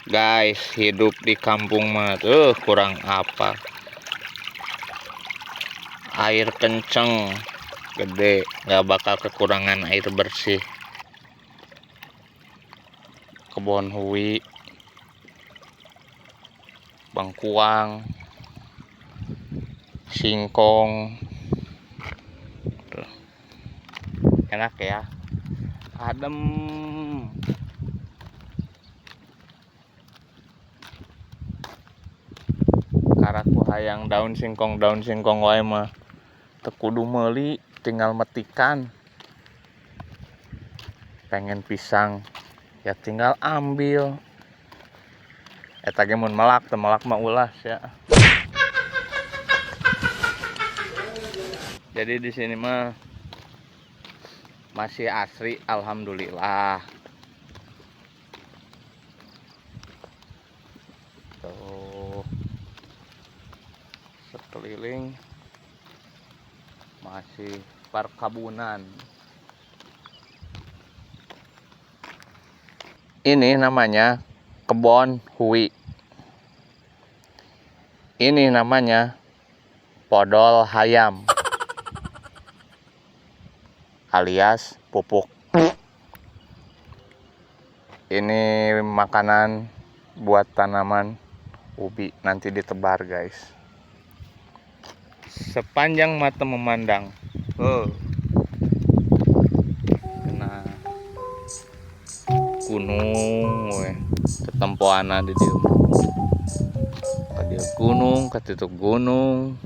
Guys, hidup di kampung mah tuh kurang apa. Air kenceng, gede, nggak bakal kekurangan air bersih. Kebon hui, bangkuang, singkong. Tuh. Enak ya, adem. Karaku hayang daun singkong wae mah teu kudu meuli, tinggal metikan. Pengen pisang ya tinggal ambil. Eta ge mun melak, teu melak mah ulas ya. Jadi di sini mah masih asri, alhamdulillah. Tuh, sekeliling masih perkebunan. Ini namanya kebon hui. Ini namanya podol hayam alias pupuk. Ini makanan buat tanaman ubi, nanti ditebar guys. Sepanjang mata memandang. Oh. Kena gunung weh, ketempoana di dieu. Ka dieu gunung, ka ditu gunung.